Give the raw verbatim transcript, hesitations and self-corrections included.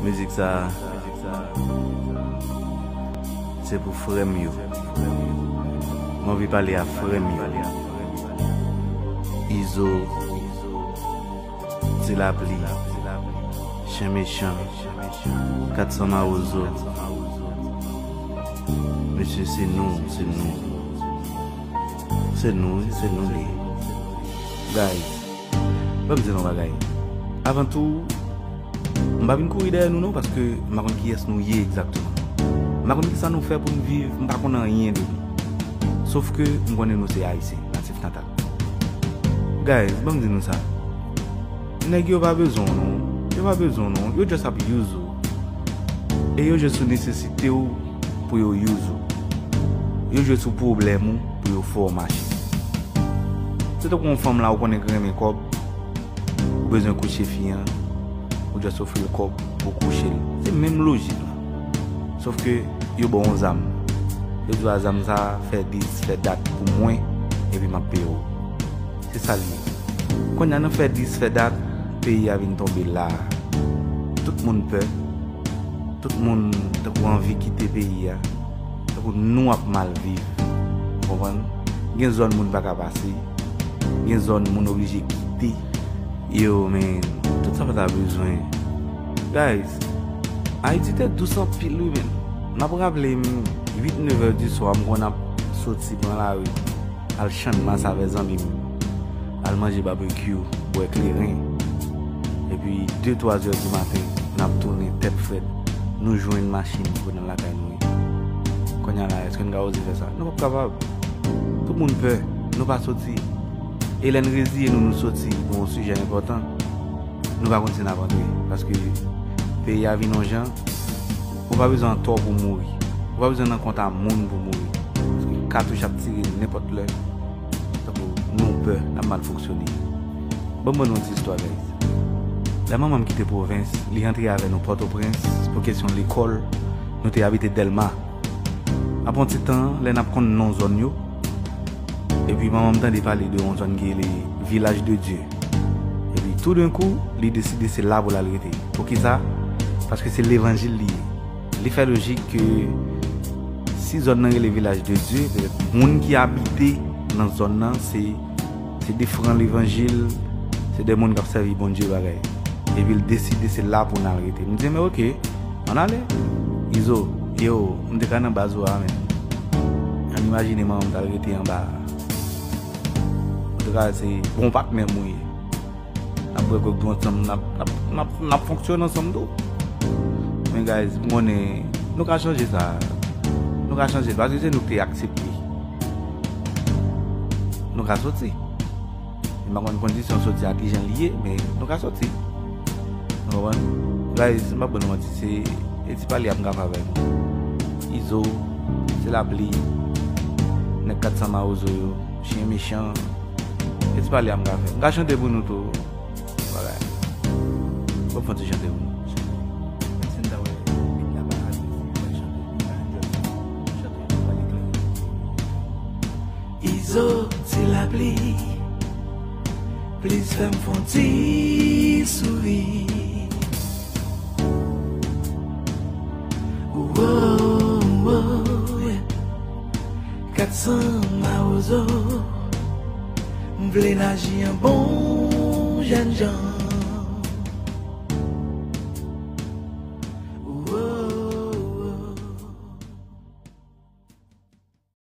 Mizik sa a, se pou frè m yo. M anvi pale a frè m yo. Izo, Ti Lapli, Chen Mechan, Kat San Mawozo. Mesye, se nou, se nou. Se nou, se nou li ye. Guys, ban m di nou yon bagay. Avan tou, m pa vin kouri dèyè nou non, paske m pa konn kiyès nou ye egzakteman. M pa konn kisa nou fè pou n viv, m pa konn anyen de nou. Sof ke m konnen nou se Ayisyen, natif natal. Guys, ban m di nou sa. Nèg yo pa bezwen w non. Yo pa bezwen w non. Yo just ap use ou. E yo just sou nesesite w pou yo use ou. Yo just sou pwoblèm ou pou yo fè w mache. Se tankou yon fanm la ou konnen k renmen kòb, ou bezwen kouche fi an, ou just ofri l kòb pou w kouche l. Se menm lojik la. Sof ke yo ba w yon zam. Yo di w a zam sa a fè dis, fè dat pou mwen, epi m ap peye w. Se sa l ye. Kounye a nou fè dis, fè dat, peyi a vin tonbe la. Tout moun pè. Tout moun tankou anvi kite peyi a. Tankou nou ap mal viv. Ou konprann? Gen zòn moun pa ka pase. Gen zòn moun oblije kite. Yo, men, tout sa pa ta bezwen. Guys, Ayiti te dous anpil wi, men. M ap raple m, uit, nèf è di swa, m konn ap soti pran lari, al Channmas avè zanmi m, al manje babekyou, bwè kleren. Epi de, twa zè di maten, n ap tounen tèt frèt. Nou jwenn machin pou nan lakay nou ye. Kounye a la, èske n ka oze fè sa? Nou p ap kapab. Tout moun pè, nou pa soti. E lè n reziye nou, nou soti pou yon sijè enpòtan, nou pa konn si n ap antre. Paske peyi a vin yon jan, ou pa bezwen antò pou mouri. Ou pa bezwen nan konta moun pou mouri. Paske katouch ap tire nenpòt lè. Tankou nou pè, n ap mal fonksyone. Ban m ban nou yon ti istwa, guys. Lè manman m kite pwovens, li antre avè nou Pòtoprens pou kesyon lekòl, nou te abite Dèlma. Apre yon ti tan, lè n ap konn non zòn yo, epi manman m tande pale de yon zòn ki rele Vilaj de Dye. Epi toudenkou, li deside se la pou l al rete. Poukisa? Paske se levanjil li ye. Li fè lojik ke si zòn nan rele Vilaj de Dye, petèt moun ki abite nan zòn nan se, se de fran levanjil, se de moun k ap sèvi Bondye bagay. Epi l deside se la pou n al rete. M di, men oke, ann ale. Izo, yo, m te ka nan baz ou a, men. Ann imajine manman m t al rete anba a. Antouka, se bon patnè m ou ye. N ap bwè gwòg tou ansanm, n ap, n ap, n ap, n ap fonksyone ansanm tou. Men guys, m konnen nou ka chanje sa. Nou ka chanje l, paske se nou ki te aksepte. Nou ka soti. M pa konn kondisyon soti a kijan li ye, men nou ka soti. Nou konprann? Guys, m p ap ban nou manti, se e ti pale a m ka fè avè nou. Izo, Ti Lapli, nèg Kat San Mawozo yo, Chen Mechan, e ti pale a m ka fè. M ka chante pou nou tou. Bagay. Bon, fè yon ti chante pou nou. Menm si n ta wè bit la pa adrese, fè chante pou nou, chante, chante pou pale klè. Izo, Ti Lapli, please fè m fè yon ti souri. Woah, woah, yeah. Kat San Mawozo, m vle n aji an bon jènjan.